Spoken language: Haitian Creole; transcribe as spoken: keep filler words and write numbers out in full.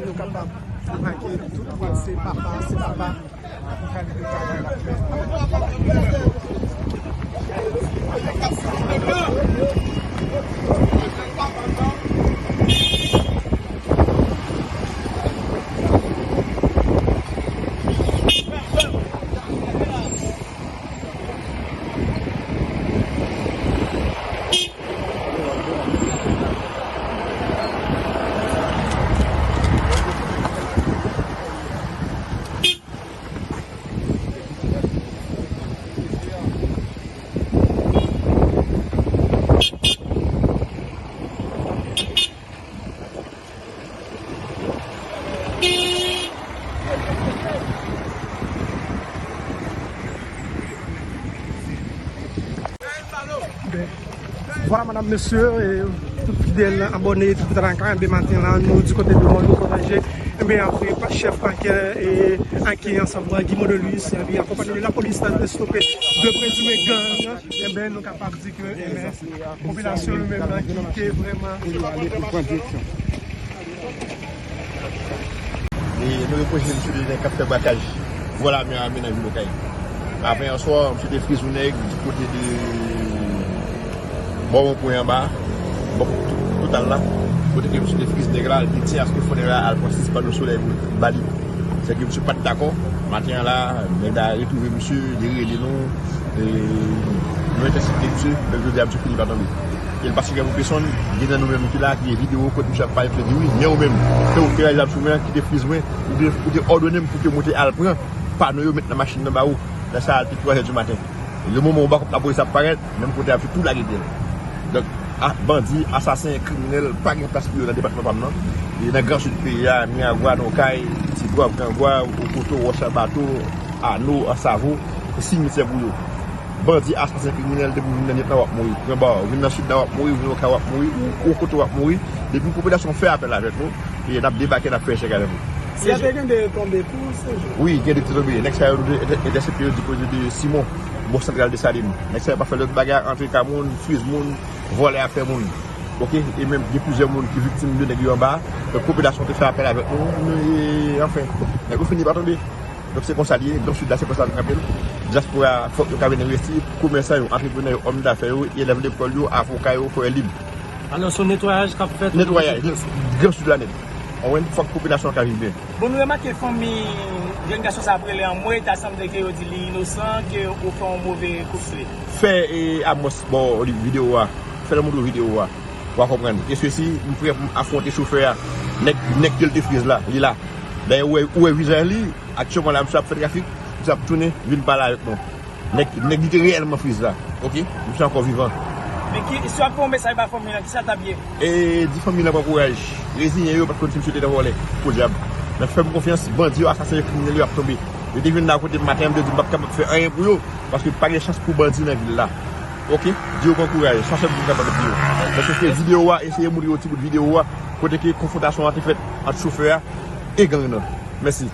Nou kapab make tout pwen se papa, se papa. Vwala, madam, mesye, e, tout fidèl abòne, tout fidèl nan Karayib Maten la, nou di kote de Mòlou Koranje, enben, apre, pa, chèf pakè, e, Aki ansanm ak Guy Mondeluis, enben, akonpanye de lapolis, la, te stope de prezime gang, enben, nou kapab di ke, enben, popilasyon li menm nan ki te vrèman. E nou repwoche misye de nèg k ap fè brakaj vò lame a menaj Lokay. Avè yè swa, misye te friz yon nèg di kote de bò won pwen anba, bò tout, total la, kote ke misye te friz nèg la, li te di aske fò nèg la al pran sis pano solèy pou ba li. Sèke misye pa t dakò. Maten an la, nèg la retwouve misye, li rele nou, e nou entèsepte misye, men jodi a misye fini pa tonbe. E l pa sou grenn pèsonn, gen nan nou menm ki la, ki gen videyo kote misye ap pale, misye di wi, men ou menm, ke ou te raje zam sou mwen, ki te friz mwen, ou te, ou te òdone m pou ke mwen te al pran pano yo, met nan machin nan ba ou. Lè sa a, te twa zè di maten. Le moman ou ba kòb lapolis ap parèt, menm kote a, tou lage pyè l. Donk, a, bandi, asasen, kriminèl, pa gen plas pou yo nan depatman pa m nan. E nan Gran Sid peyi a, Miragwàn, Okay, Ti Gwav, Gran Gwav, Okoto, Wòch an Bato, Ano, Ansavo, se simityè pou yo. Bandi, asasen, kriminèl, depi w vin nan Nèt la, w ap mouri. Pran ba w, vin nan Sid la, w ap mouri, vin Okay, w ap mouri, ou Okoto, w ap mouri. Depi popilasyon fè apèl avèk nou, e n ap debake, n ap fè echèk avèk nou. Si y ap gen de tonbe tou, se jwe. Wi, gen de ki tonbe. Nèg sa yo, nou te entè-, entèsepte yo di kote de Simon, bò santral Desalin. Nèg sa yo pa fè lòt bagay, antre kay moun, friz moun, vòlè afè moun. Oke? E menm gen plizyè moun ki viktim de nèg yo anba. Donk, popilasyon te fè apèl avèk nou. Nou, e, anfen, nèg yo fini pa tonbe. Donk, se konsa l ye. Gran Sid la, se konsa nou kanpe l. Dyaspora, fòk yo ka vin envesti. Komèsan yo, antreprenè yo, òm dafè yo, elèv lekòl yo, avoka yo, fò yo lib. Alò, se yon netwayaj k ap fèt. Netwayaj, Gran Sid la nèt. Konprann? Fòk popilasyon an ka viv byen. Bon, nou remake fanmi jèn gason sa ap rele Anmwe, ta sanble ke yo di li inosan, ke ou fè yon move kout fle. Fè, e, Amos, bon, li videyo a. Fè l montre w videyo a. W a konprann. E sesi, m prè pou m afwonte chofè a. Nèg, nèg ke l te friz la, li la. Dayè, ou wè, ou wè vizaj li, aktyèlman la, misye ap fè trafik, misye ap tounen, vin pale avèk nou. Nèg, nèg li te reyèlman friz la. Oke? Misye ankò vivan. Men ki, si w ap fè yon mesaj ba fanmi an, kisa l t ap ye? E di fanmi an pran kouraj. Reziyen yo, paske konn si misye te nan vòlè. Podyab. Men fè m konfyans, bandi yo, asasen yo, kriminèl yo ap tonbe. Yo te vin la kote m maten an, m te di m p ap kapab fè anyen pou yo, paske pa gen chans pou bandi nan vil la. Oke? Di yo pran kouraj, sa sèl m kapab di yo. Paske se videyo a, eseye montre yo ti bout videyo a, kote ke konfwontasyon an te fèt ant chofè a e gang nan. Mèsi.